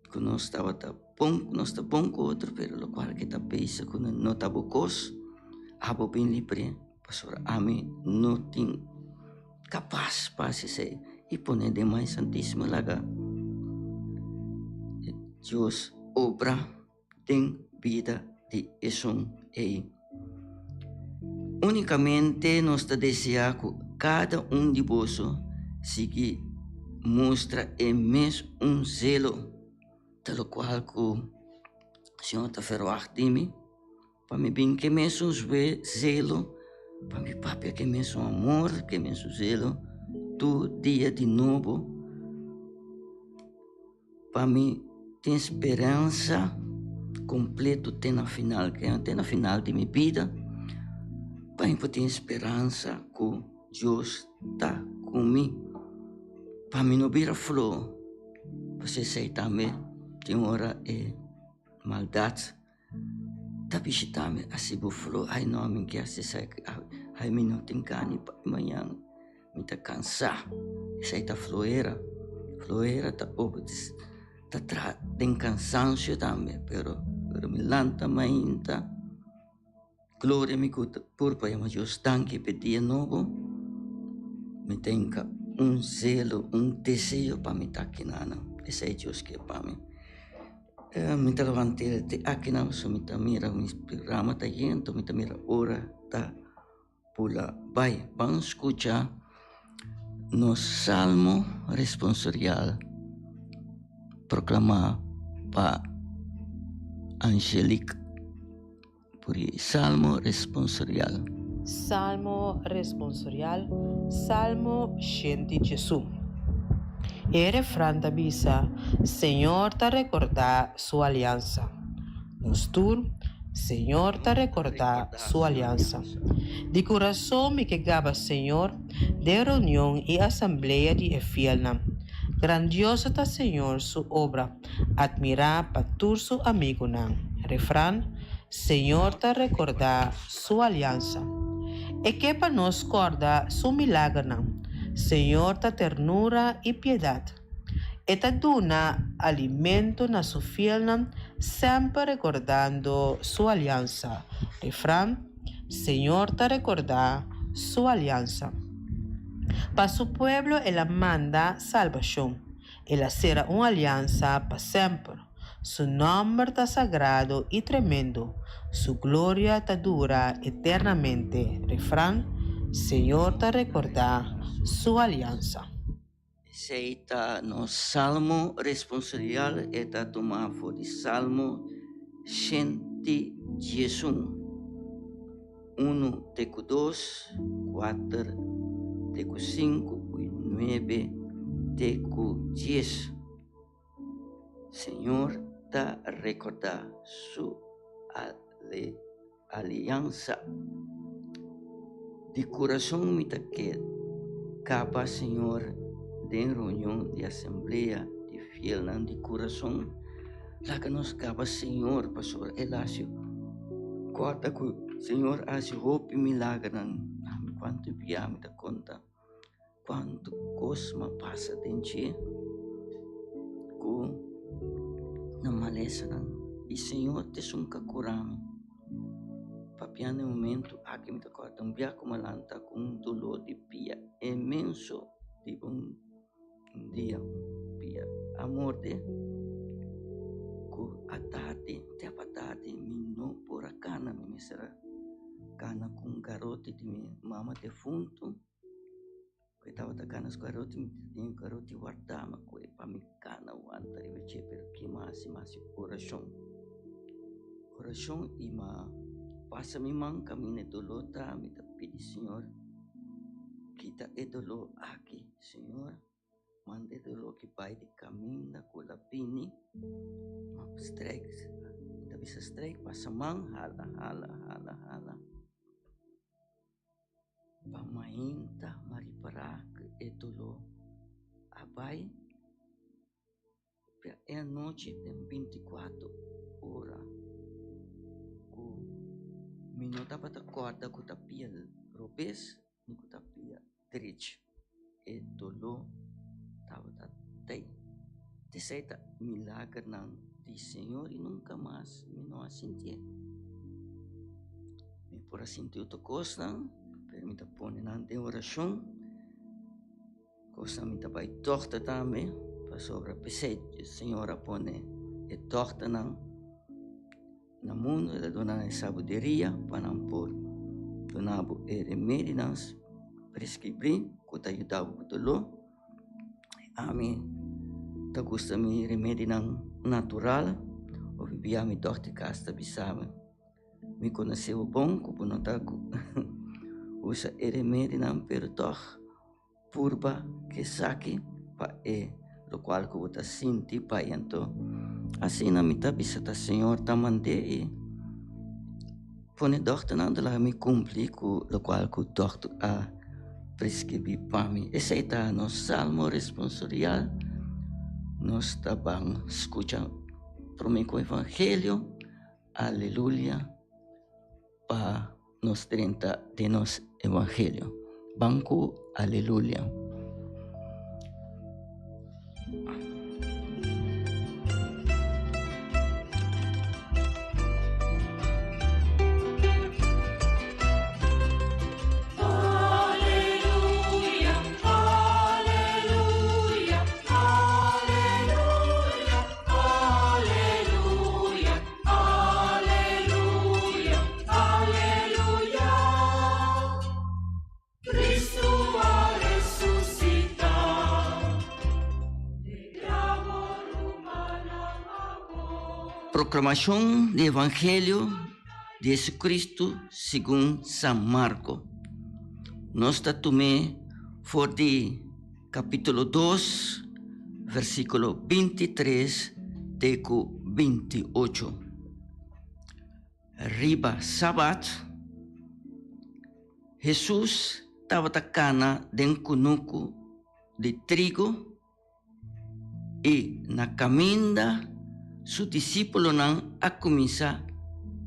B: ku nos tabata bon, nos ta bon ku otro, pero lokual ke ta bisa ku no ta bo kos, abo bin libr'é. Pasobra ami no tin kapas pa hasi esei i pone den Mai Santísimo laga Dios obra den bida di esun ei. Únikamente nos ta deseá ku kada un di boso sigui mustra e mes un zelo, ta lokual ku Señor ta ferwagt di mi. Pa mi bin ke mesun zelo, pa mi papia ke mesun amor, ke mesun zelo tur dia di nobo. Pa mi tin speransa kompleto te na final, te na final di mi bida, pa mi por tin speransa ku Dios ta ku mi. Pa mi no bira floho, pasobra esei tambe tin ora e maldat ta bishita mi, hasi bo floho, ai no mi ke hasi esaki, ai mi no tin gana pa mañana. Mi ta cansá. Esei ta floera. Floera ta obes ta traha den cansancio tambe, pero pero mi lanta mainta. Gloria mi cu ta pur pa yama Dios danki p'e dia nobo. Mi tenka un zelo, un deseo pa mi ta akinanan. Esei Dios ke pa mi. Mi ta levanta te akinan pasobra mi ta mira mi programa ta yendo, mi ta mira ora ta. Bula bai ban skucha nos salmo responsorial proklamá pa Angelique Puri. Salmo responsorial.
A: Salmo responsorial, Salmo 111. E refran ta bisa, Señor ta rekordá su aliansa. Nos tur, Señor ta rekordá Su aliansa. Di kurason mi ke gaba Señor den reunion i asamblea di e fielnan. Grandioso ta Señor su obra, atmirá pa tur su amigunan. Refran, Señor ta rekordá Su aliansa. E ke pa nos kòrda Su milagernan. Señor ta ternura i piedat. E ta duna alimento na su fielnan, semper rekordando su aliansa. Refran, Señor ta rekordá su aliansa. Pa su pueblo el a manda salbashon, el a sera un aliansa pa semper. Su nòmber ta sagrado i tremendo, su gloria ta dura eternamente. Refran, Señor ta rekordá su aliansa.
B: Esei ta nos salmo responsorial, e ta tumá for di Salmo 111, unu te ku dos, kuater te ku sinku i nuebe te ku dies. Señor ta rekordá su aliansa. Di kurason mi ta ke kaba Señor den reunion di asamblea di fielnan di kurason. Laga nos kaba Señor pasobra el hasi kòrda ku Señor a hasi hopi milagernan. Ami kuantu bia mi ta konta. Cuantu cos m'a pasa den dje cu na malesanan y Señor ta esun ca cura mi. Papia na e momento aki mi ta corda un bia cu m'a lanta cu un dolor di pia inmenso riba un dia pia a morde cu a tardi te apa tardi mi no por a cana mi mester a cana cu un garoti di mi mama defunto. Ku e tabata kana su karoti, mi ta tin e karoti wardá, ma ku e pa mi kana wanta riba dje, pero ke mas i mas orashon, orashon i ma pasa mi man kaminda e doló ta, mi ta pidi Señor kita e doló aki, Señor manda e doló aki bai di kaminda ku el a bini, ma strek, mi ta bisa strek pasa man hala hala hala hala. Pa mainta m'a ripará ku e doló a bai, pero e anochi den binti kuater ora ku mi no tabata kòrda ku ta pia robes ni ku ta pia drech, e doló tabata tei. T'esei ta milagernan di Señor i nunka mas mi no a sintié. Mi por a sinti otro kosnan, pero mi ta pone nan den orashon. Kosnan mi ta bai dòkter tambe, pasobra p'esei Señor a pone e dòkternan na mundu, el a duna nan e sabiduria pa nan por duna bo e remedinan preskribí ku ta yuda bo ku doló. Ami ta gusta mi remedinan natural, hopi bia mi dòkter kas ta bisa mi. Mi konosé bo bon ku bo no ta usa e remedinan pero tòg purba ku esaki pa e lokual ku bo ta sinti bai. Anto asina mi ta bisa ta Señor ta mand'é i pone dòkternan ta laga mi kumpli ku lokual ku dòkter a preskribí pa mi. Esei ta nos salmo responsorial. Nos ta ban skucha promé ku evangelio. Aleluya pa nos drenta den nos evangelio. Ban ku aleluya. Proklamashon di Evangelio di Jesucristo segun San Marko. Nos ta tum'é for di Capítulo dos, versículo 23 te cu 28. Riba Sabat, Hesus tabata cana den cunucu di trigo i na caminda su disípulonan a cuminsa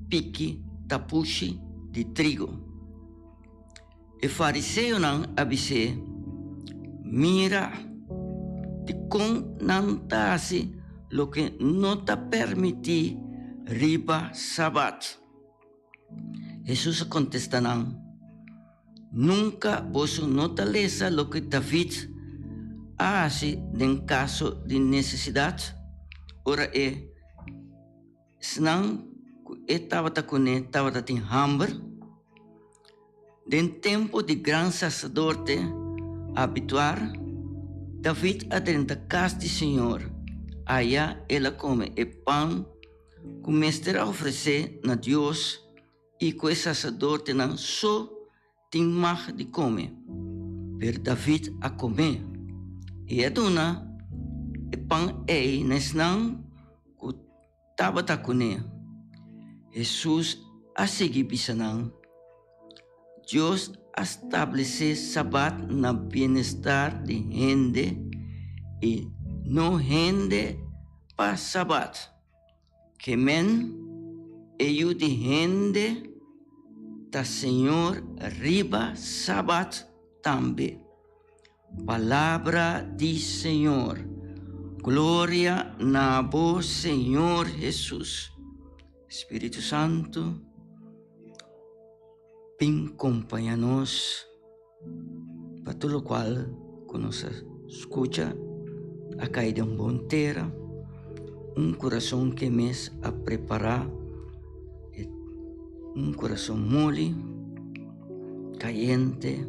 B: piki tapushi di trigo. E fariseonan a bis'é, Mira, dikon nan ta hasi loke no ta permití riba sabat? Hesus a kontestá nan, Nunka boso no ta lesa loke David a hasi den kaso di nesesidat, ora e Esnan ku e tabata kuné tabata tin hamber. Den tempu di gran saserdote Abituar, David a drenta kas di señor. Aya el a kome e pan ku mester a ofresé na Dios i ku e saserdotenan so tin mag di kome. Pero David a kom'é, i a duna e pan ei na esnan ku tabata kuné. Hesus a sigui bisa nan, Dios a stablesé Sabat na bienestar di hende i no hende pa Sabat. Ke men, e Yu di hende ta Señor riba Sabat tambe. Palabra di Señor. Gloria na bo, Señor Hesus. Spiritu Santu, bin kompaña nos pa tur lokual ku nos a skucha a kai den bon tera, un kurason ke mes a prepará, un kurason moli, kayente,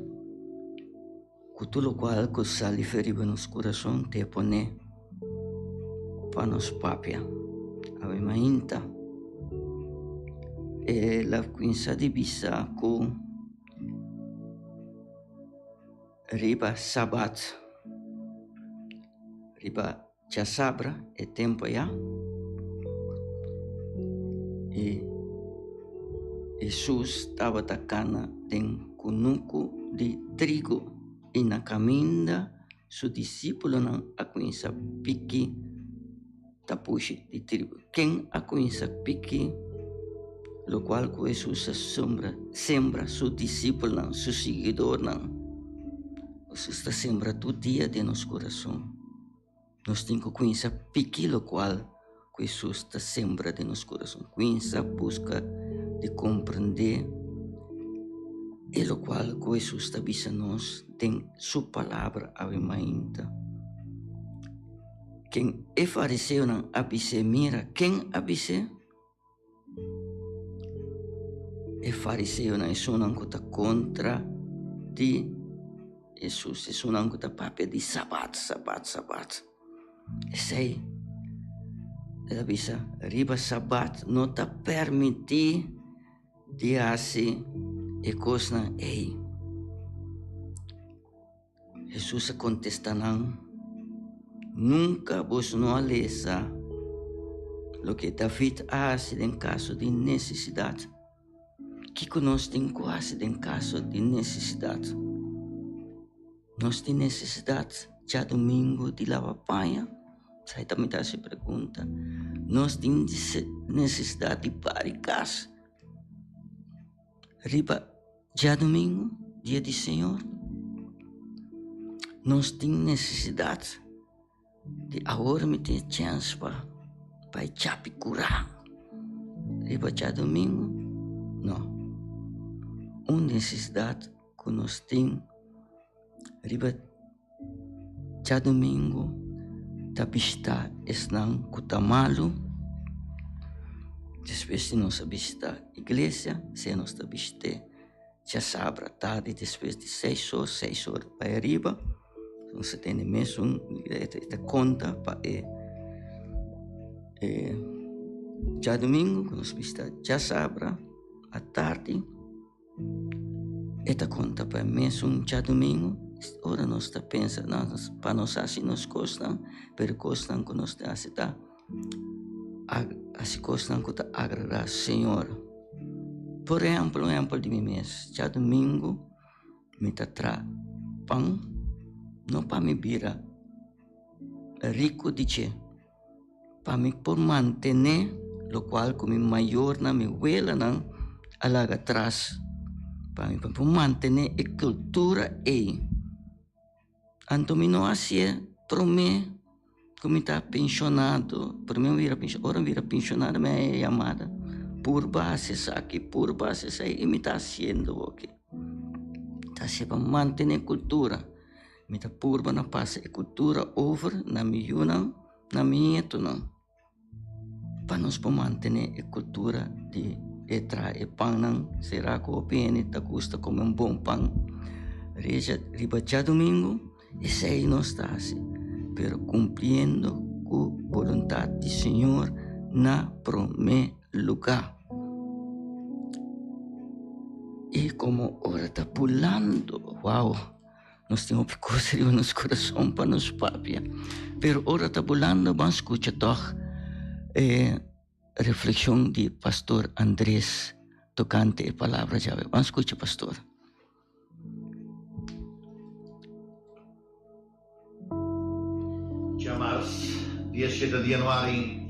B: ku tur lokual ku sali for riba nos kurason te pone pa nos papia. Awe mainta el a kuminsá di bisa ku. Riba Sabat, riba djasabra e tempu ayá, i Hesus tabata kana den kunuku di trigo i na kaminda su disipelnan a kuminsá piki. Tapushi di trigo. Ken a kuminsá piki lokual ku Hesus a sembra, sembra su disipelnan, su siguidornan? Hesus ta sembra tur dia den nos kurason. Nos tin ku kuminsá piki lokual ku Hesus ta sembra den nos kurason. Kuminsá buska di komprendé e lokual ku Hesus ta bisa nos den su Palabra awe mainta. Ken e fariseonan a bis'é? Mira, ken a bis'é? E fariseonan, esunnan ku ta kontra di Hesus, esunnan ku ta papia di Sabat, Sabat, Sabat. Esei, el a bisa, riba Sabat no ta permití. di hasi e kosnan ei? Hesus a kontestá nan, Nunka boso no a lesa loke David a hasi den kaso di nesesidat? Kiko nos tin ku hasi den kaso di nesesidat? Nos tin nesesidat djadumingu di laba paña? Esei ta mi ta hasi pregunta. Nos tin nesesidat di bari kas riba djadumingu, dia di Señor? Nos tin nesesidat di awor mi tin e chèns pa bai chapi kurá riba djadumingu? No. Un nesesidat ku nos tin riba djadumingu ta bishita esnan ku ta malu. Despues di nos a bishita iglesia, sea nos ta bishit'é djasabra tardi despues di seis or, seis or bai ariba, nos ta tene mesun e ta konta pa e djadumingu ku nos bishita djasabra atardi. E ta konta pa e mesun djadumingu, ora nos ta pensa pa nos hasi nos kosnan, pero e kosnan ku nos ta hasi ta hasi kosnan ku ta agradá Señor. Por ehèmpel, un ehèmpel di mi mes, djadumingu mi ta traha pan, no pa mi bira riku di dje. Pa mi por mantené lokual ku mi mayornan, mi welanan a laga atras. Pa mi por mantené e kultura ei. Anto mi no hasié promé ku mi ta penshonado, promé mi bira penshonado, ora mi bira penshonado mi a haña e yamada, purba hasi esaki, purba hasi esei, i mi ta hasiendo awoki. Ta hasié pa mantené kultura. Mi ta purba na pasa e kultura over na mi yunan, na mi nietonan, pa nos por mantené e kultura di e traha e pannan. Sera ku hopi hende ta gusta kome un bon pan reja riba djadumingu, esei nos ta hasi, pero kumpliendo ku boluntat di Señor na promé lugá. I komo ora ta bulando, wou! Nos tin hopi kos riba nos kurason pa nos papia, pero ora ta bulando ban skucha tòg e reflekshon di Pastor Andres tokante e palabra djawe. Ban skucha Pastor.
G: Djamars, dia shete di januari,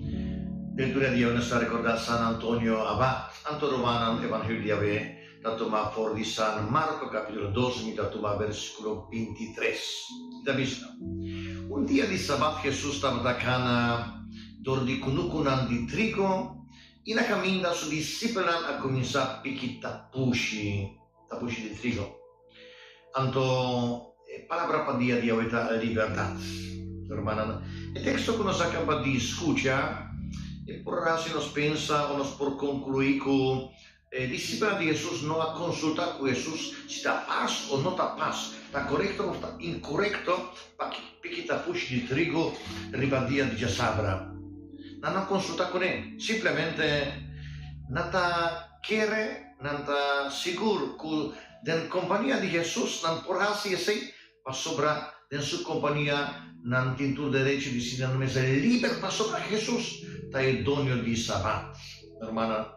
G: den tur e dia nos ta rekorda San Antonio Abad. Anto rumannan, Evangelio di awe ta tuma for di San Marko kapitulo dos mi ta tuma bersikulo 23. I ta bisa, Un dia di sabat Hesus tabata kana dor di kunukunan di trigo, i na kaminda su disipelnan a kuminsá piki tapushi, tapushi di trigo. Anto e palabra pa dia di awe ta libertat. Hermannan, e teksto ku nos a kaba di skucha, e por hasi nos pensa o nos por konkluí ku E disipelnan di Hesus no a konsultá ku Hesus si ta pas o no ta pas, ta korekto òf ta inkorekto pa piki tapushi di trigo riba dia di djasabra. Nan no a konsultá kuné. Simplemente nan ta kere, nan ta sigur ku den kompania di Hesus nan por hasi esei pasobra den su kompania nan tin tur derecho di sinti nan mes liber pasobra Hesus ta e doño di sabat. Hermana,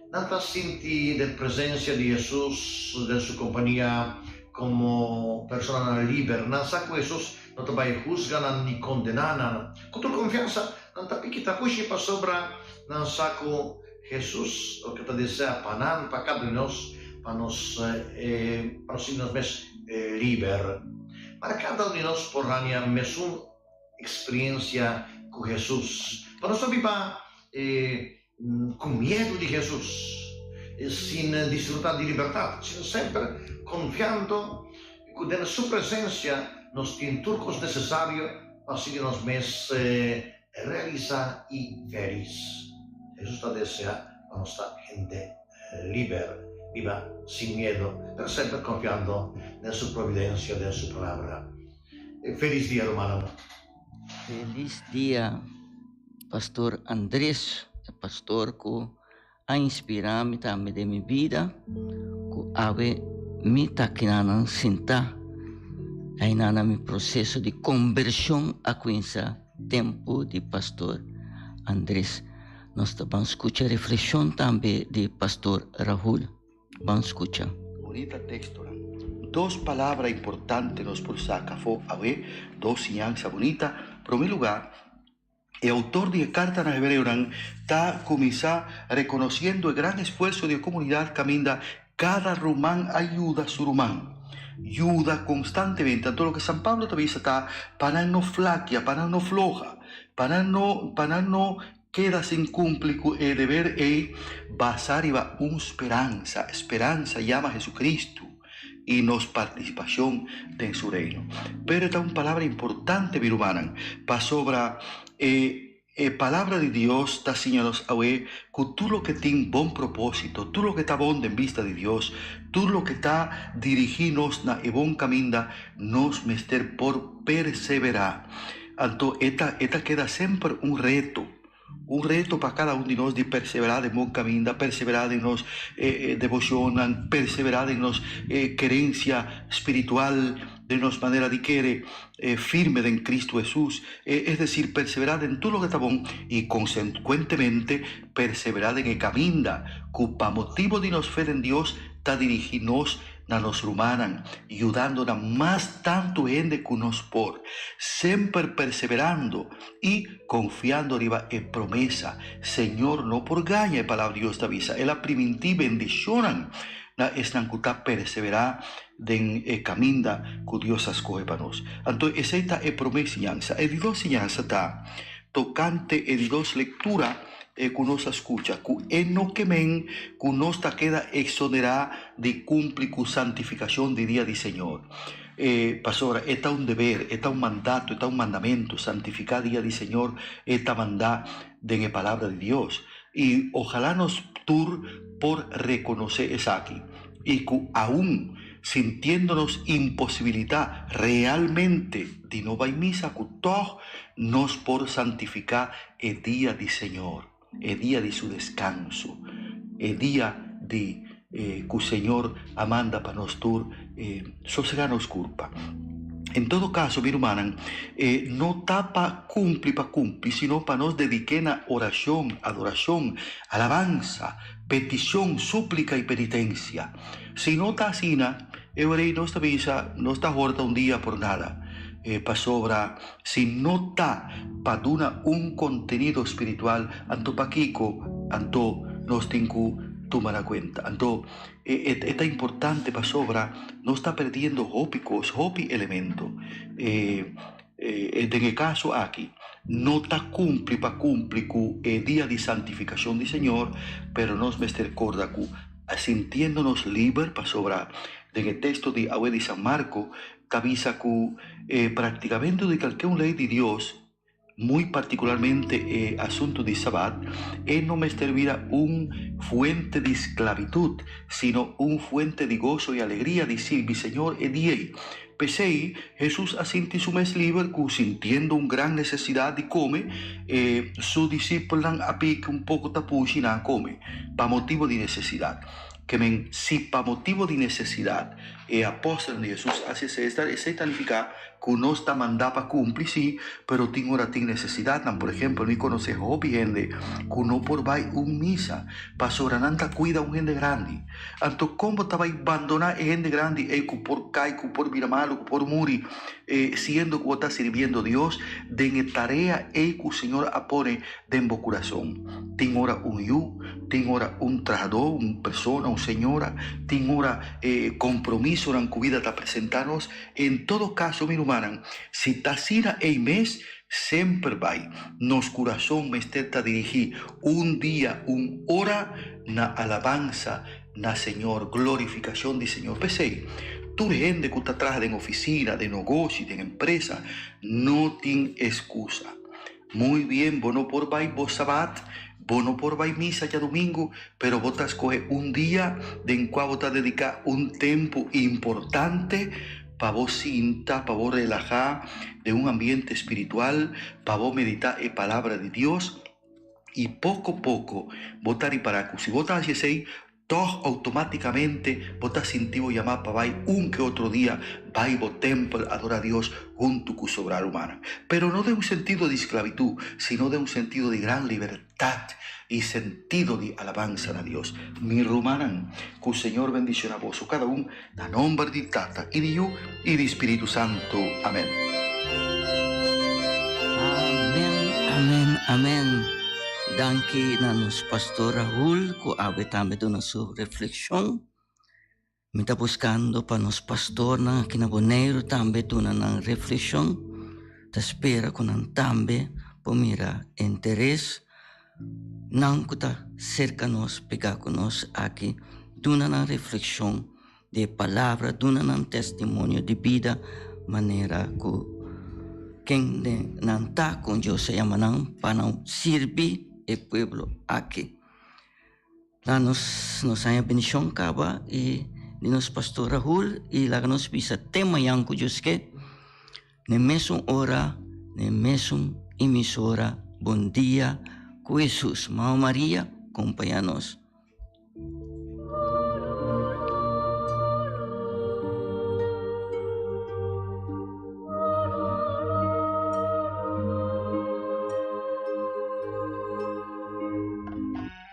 G: Nan ta sinti den presencia di Hesus den su compania como personanan liber. Nan sa cu Hesus no ta bay huzga nan ni condena nan. Cu tur confiansa nan ta piki tapushi pasobra nan sa cu Hesus loke ta desea pa nan, pa cada di nos, pa nos pa nos sinti nos mes liber. Mara cada un di nos por haña mesun experiencia cu Hesus. Pa nos no biba e Ku miedu di Hesus, sin disfrutá di libertat, sino semper konfiando ku den Su presensia nos tin tur kos nesesario pa sigui nos mes realisá i felis. Hesus ta deseá pa nos ta hende liber, biba sin miedu, pero semper konfiando den Su providensia, den Su Palabra. Felis dia, rumannan!
B: Felis dia Pastor Andres, e pastor ku. a inspirá mi tambe den mi bida ku awe mi ta kinanan sintá. Aina na mi proseso di kombershon a kuminsá tempu di pastor Andres. Nos ta ban skucha reflekshon tambe di pastor Rahul. Ban skucha.
H: Bunita tekstonan. Dos palabra importante nos por saka afó awe, dos siñansa bunita. Promé lugá, E autor di e karta na Hebreonan ta kuminsá rekonosiendo e gran esfuerso di e komunidat kaminda kada ruman a yuda su ruman. Yuda konstantemente. Anto loke San Pablo ta bisa ta pa nan no flakia, pa nan no floha, pa nan no pa nan no keda sin kumpli ku e deber ei basá riba un speransa. Speransa yama Jesucristo. i nos partisipashon den su Reino. Pero e ta un palabra importante, mi rumannan, pasobra e e Palabra di Dios ta siña nos awe ku tur loke tin bon propósito, tur loke ta bon den bista di Dios, tur loke ta dirigí nos na e bon kaminda, nos mester por perseverá. Anto e ta e ta keda semper un reto. Un reto pa kada un di nos di perseverá den bon kaminda, perseverá den nos deboshonnan, perseverá den nos kerensia spiritual, den nos manera di kere firme den Kristu Hesus, es desir, perseverá den tur loke ta bon i konsekuentemente perseverá den e kaminda ku pa motibu di nos fe den Dios ta dirigí nos na nos rumannan, yudando na mas tantu hende ku nos por, semper perseverando i konfiando riba e promesa. Señor no por gaña, e Palabra di Dios ta bisa. El a primintí bendishonnan na esnan ku ta perseverá den e kaminda ku Dios a skohe pa nos. Anto esei ta e promé siñansa. E di dos siñansa ta tokante e di dos lektura ku nos a skucha, ku e no ke men ku nos ta keda eksonerá di kumpli ku santifikashon di dia di Señor. E, pasobra e ta un deber, e ta un mandato, e ta un mandamentu, santifiká dia di Señor, e ta mandá den e Palabra di Dios. I ojalá nos tur por rekonosé esaki, i ku aun sintiéndonos imposibilitá realmente di no bai misa, ku tòg nos por santifiká e dia di Señor, e dia di su deskanso, e dia di ku Señor a manda pa nos tur sosegá nos kurpa. En todo kaso, mi rumannan, no ta pa kumpli pa kumpli, sino pa nos dedik'é na orashon, adorashon, alabansa, petishon, súplika i penitensia. Si no ta asina, e ora ei nos ta bisa, nos ta horta un dia por nada, pasobra Si no ta pa duna un kontenido spiritual, anto pakiko anto nos tin ku tuma na kuenta? Anto e e ta importante pasobra nos ta perdiendo hopi kos, hopi elemento. E e den e kaso aki no ta kumpli pa kumpli ku e dia di santifikashon di Señor, pero nos mester korda ku sintiéndonos liber pasobra den e teksto di awe di San Marko Ta bisa ku e praktikamentu di kalke un lei di Dios, muy partikularmente e asuntu di Sabat, e no mester bira un fuente di sklabitut, sino un fuente di goso i alegria di sirbi Señor e dia ei. P'esei, Hesus a sinti su mes liber ku, sintiendo un gran nesesidat di kome, e su disipelnan a piki un poko tapushi nan a kome, pa motibu di nesesidat. Ke men, si pa motibu di nesesidat E apòstelnan di Hesus a hasi esei. Esei ta nifiká ku nos ta mandá pa kumpli, sí, pero tin ora tin nesesidatnan. Por ehèmpel, mi konosé hopi hende ku no por bai un misa pasobra nan ta kuida un hende grandi. Anto kon bo ta bai bandoná e hende grandi ei ku por kai, ku por bira malu, ku por muri, siendo ku bo ta sirbiendo Dios den e tarea ei ku Señor a pone den bo kurason. Tin ora un yu, tin ora un trahadó, un persona, un señora, tin ora e kompromisonan ku bida ta presentá nos. En todo kaso, mi rumannan, si ta asina ei mes, semper bai nos kurason mester ta dirigí un dia, un ora na alabansa na Señor, glorifikashon di Señor. P'esei, tur hende ku ta traha den ofisina, den nogoshi, den empresa, no tin eskusa. Muy bien, bo no por bai bo sabat, bo no por bai misa djadumingu, pero bo ta skohe un dia den kua bo ta dediká un tempu importante pa bo sinta, pa bo relahá den un ambiente spiritual, pa bo meditá e Palabra di Dios. I poko poko bo ta ripará ku si bo ta hasi esei, tòg outomátikamente bo ta sinti bo yamá pa bai un ke otro dia bai bo tèmpel adorá Dios huntu ku sobrá rumannan. Pero no den un sentido di sklabitut, sino den un sentido di gran libertat i sentido di alabansa na Dios. Mi rumannan, ku Señor bendishoná boso kada un, na nòmber di Tata i di Yu i di Spiritu Santu. Amèn.
B: Amen amen amen danki na nos pastor Raul ku awe tambe duna su reflexion mi ta buskando pa nos pastornan aki na Boneiru tambe duna nan reflexion ta spera ku nan tambe por mira interes Nan ku ta serka nos, pegá ku nos aki, duna nan reflekshon di e palabra, duna nan testimonio di bida manera ku ken den nan ta kon Dios a yama nan pa nan sirbi e pueblo aki. La nos nos haña bendishon kaba i di nos pastor Rahul i laga nos bisa te mañan ku Dios ke. N'e mesun ora, n'e mesun emisora, Bon Dia ku Hesus. Mama Maria, kompañá nos.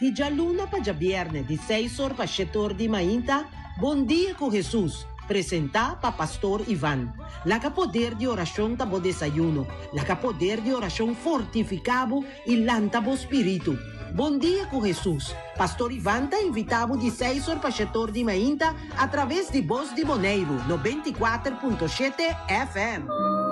A: Di djaluna pa djabièrnè di seis or pa shete or di mainta, Bon Dia ku Hesus, presentá pa Pastor Ivan. Laga poder di orashon ta bo desayuno, laga poder di orashon fortifiká bo i lanta bo spiritu. Bon Dia ku Hesus, Pastor Ivan ta invitá bo di seis or pa shete or di mainta atraves di Bos di Boneiru, 94.7 FM.